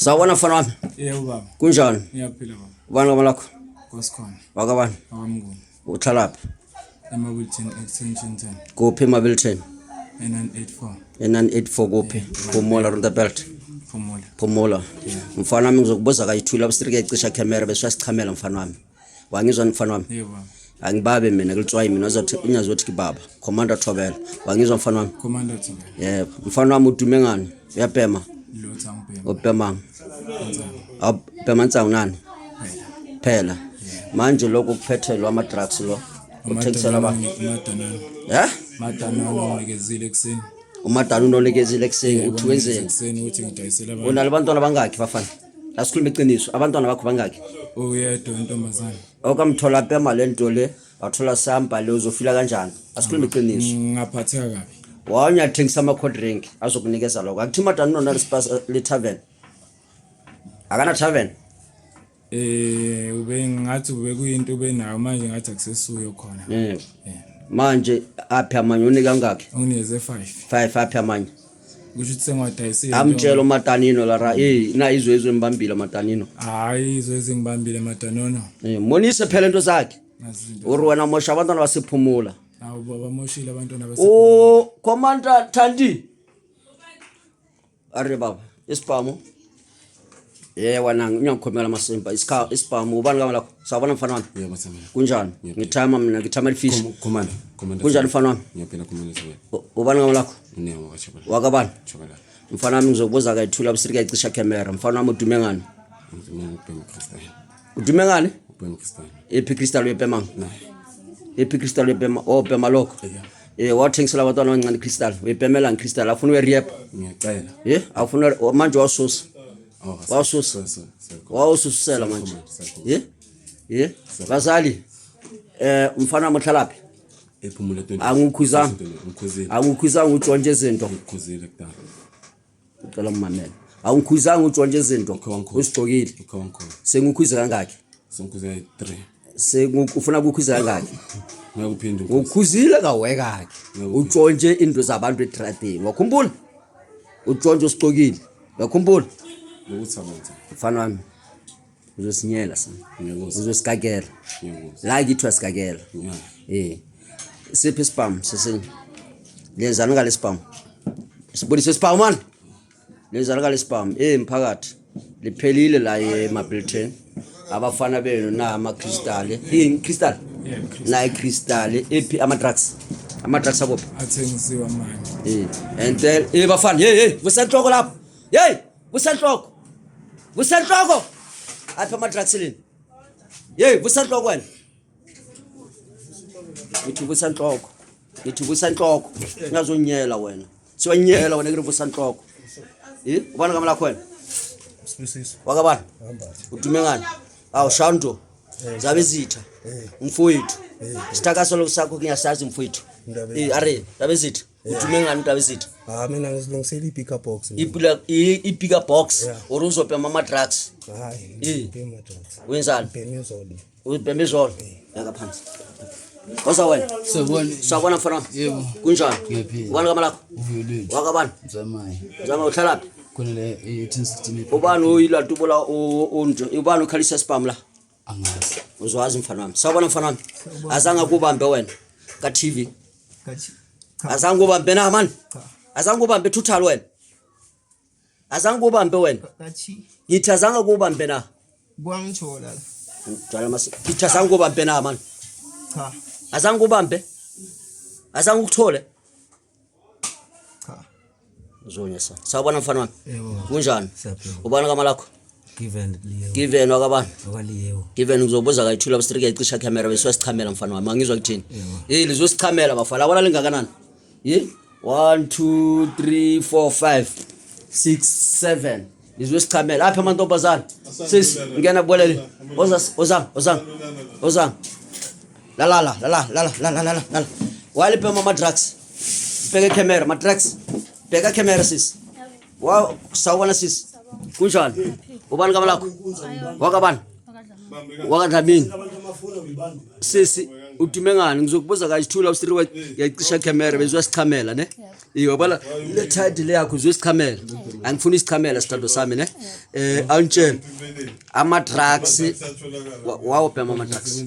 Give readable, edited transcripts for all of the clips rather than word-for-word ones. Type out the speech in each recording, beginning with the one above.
Sawubona mfana wami. Yebo baba. Kunjani? Ngiyaphila baba. Ubani gama lakho? Nkosikhona. Wakabani? Akwamnguni. Uhlalaphi? Emabulton Extension 10. Kuphi eMabelton? E984. E984 kuphi? Phumula Rondebult. Phumula. Phumula. Mfana wami ngizokubuza kayithula bustrike ecisha camera bese uyasichamela mfana wami. Wangizwa mfana wami? Yebo baba. Angibabe mina kulitswayi mina uzothi unyazothi kibaba. Commander Thobela. Wangizwa mfana wami? Commander Thobela. Yebo. Mfana wami udume ngani? Uyabhema? Lutho angibhema. Ubhema. Awubhema nsangu nani? Phela. Phela. Manje lokhu kuphethelwa ama drugs lo. Uthengisela abantu. Umadanana. Eh? Madanana onginikezile ekuseni. Umadala unonikezile ekuseni uthi wenzeni? Ekuseni ukuthi ngidayisele abantu. Unalo abantwana bangaki bafana? Asikhulume iqiniso, abantwana bakho bangaki? Uyedwa intombazane. Okamthola pema le nto le, wathola sampa le uzofila kanjani? Asikhulume iqiniso. Ngingaphatheka kabi. Wawuyathengisa ama cold drink azokunikeza lokho. Akuthi umadala unona le tavern. Akana tavern. Ube ngathi ube kuyinto ube nayo manje ngathi akusesuyo khona. Yebo. Manje aphi amanye unika kangaki? Unginikeze 5. 5 aphi amanye? Kusho ukuthi sengiwadayisile. Amtshela umatanino lara, eh na izwe izwe mbambile matanino. Hayi izwe ezingibambile madanono. Eh monise phela into zakhe. Nazi izinto. Uri wena mosha abantwana basephumula. Awu bamoshile abantwana base. O Commander Thandi. Are baba, isibhamu. Ye wena ngiyakhomela amasimba isikha isibhamu ubani kama lakho? Sawubona mfana wami. Yebo Samuel. Kunjani? Ngithama mina ngithama lifish. Commander, Commander. Kunjani mfana wami? Ngiyaphila Commander Samuel. Ubani kama lakho? Neo wakashabala. Wakabani? Shabala. Mfana wami ngizokubuza kayithula busirika icisha camera. Mfana wami udume ngani? Ngizimela ubhema Crystal. Udume ngani? Ubhema Crystal. Iphi crystal uyebhema? Nayi. Iphi crystal uyebhema? Oh bhema lokho. Eh wathengisela abantwana abancane crystal. Uyebhemela ngicrystal afuna uye-rehab. Ngiyacela. Eh afuna manje wasusa. Oh. Wasusa. So Wawususela manje. Ye? Ye? Bazali. Eh mfana wami uhlalaphi? Ephumula 20. Angikukhuzanga. Ngikhuzile. Angikukhuzanga utshontshe izinto. Ngikhuzile kudala. Ngicela umamele. Angikukhuzanga utshontshe izinto. Ukhe wangikhulu. Usigcokile. Ukhe wangikhulu. Sengikukhuze kangaki? Sengikhuze 3. Sengufuna ukukhuza kangaki? Ngiyakuphinda ukukhuza. Ukhuzile kawekakhe. Utshontshe into zabantu etradini. Wakhumbula? Utshontshe usigcokile. Wakhumbula? Ukuthi abantu. Mfana wami. Uzosinyela sana. Ngiyakuzwa. Uzosikakela. Ngiyakuzwa. La kithi wasikakela. Yeah. Eh. Siphi isibhamu sesinye? Lenzani ngale sibhamu? Sibonise isibhamu man. Lenzani ngale sibhamu? Eh mphakathi. Liphelile la eMabelton. Abafana benu na ama crystal. Eh crystal. Na crystal iphi ama drugs. Ama drugs akuphi? Athengisiwa manje. Eh and then eh bafana hey hey vusenhloko lapho. Hey vusenhloko. Vusenhloko. Apha ama drugs leni. Hey vusenhloko wena. Ngithi vusa nhloko. Ngithi vusa nhloko. Ngazonyela wena. Siwanyela wena ngiri nhloko. Eh ubani gama lakho wena? Sibusiso. Wakabani? Hambatha. Udume ngani? Awu Shanto. Zabezitha. Mfowethu. Isithakaselo sakho ngiyasazi mfowethu. Ndabezitha. Eh are Ndabezitha. Udume ngani Ndabezitha? Ah mina ngizilungisela i-picker box. mina. Ipula i-bigger box Yeah. or uzobhema ama drugs. Hayi, Eh. ngibhema drugs. Wenzani? Ngibhema izolo. Ubhema izolo. Yaka phansi. Kosa wena. Sawubona. Sawubona mfana wami. Yebo. Kunjani? Ngiyaphila. Ubani gama lakho? Uvuyolwethu. Wakabani? Mzamayi. Zama uhlalaphi? Khona la e-1016. Ubani oyilatubula unje? Ubani ukhalisa isibhamu la? Angazi. Uzwazi mfana wami. Sawubona mfana wami. Azange akubambe wena ka TV. Kathi. Cha. Azange ubambe na man. Cha. Azange ubambe total wena. Azange ubambe wena. Kathi. Ngithi azange kubambe na. Kwangithola. Jwala mas. Ngithi azange ubambe na man. Cha. Azange ubambe. Azange ukuthole. Cha. Uzonya sa. Sawubona mfana wami. Yebo. Kunjani? Siyaphila. Ubani gama lakho? Given Leo. Given wakabani? Okwaliyewo. Given ngizobuza kayithula bustrike icisha camera bese wasichamela mfana wami angizwa kuthini. Eh lizosichamela bafana labona lingakanani? Ye 1 2 3 4 5 6 7 lizosichamela apha amantombazana. Sis ngena bolele. Oza oza oza. Oza. La la la la la la la la la la. Walipema ama drugs. Bheka camera ma drugs. Bheka camera sis. Wa sawubona sis. Kunjani? Ubani gama lakho? Wakabani? Wakadlamini. Sisi udume ngani? Ngizokubuza kayithula usiri yacisha camera bese uyasichamela ne? Iyo bala le title yakho uzosichamela. Angifuni isichamela sithando sami ne. Awungitshele ama-drugs wawobhema ama-drugs.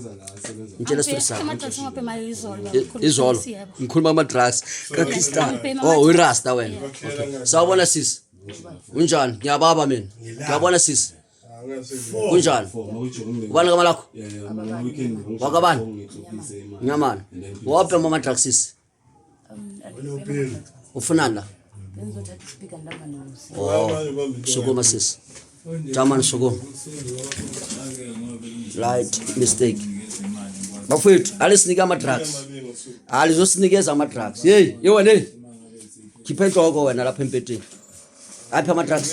Ngitshela isitori sakho. Ama-drugs ngawabhema izolo. Izolo Yebo. ngikhuluma ama-drugs kakrista. Ngibhema Oh, uyirasta wena. Okay. Sawubona sisi, unjani? Ngiyababa mina. Ngiyabona sisi, kunjani? Ubani gama lakho? Wakabani? Nyamana. Wawabhema ama-drugs sisi? Ufunani la? Oh, sukuma sisi. Jamani, sukuma. Right mistake. Bafowethu, alisinike ama-drugs. Alizosinikeza ama-drugs. Yeyi, ye wena, hey. Khipha inhloko wena lapha empeteni. Aphi ama-drugs?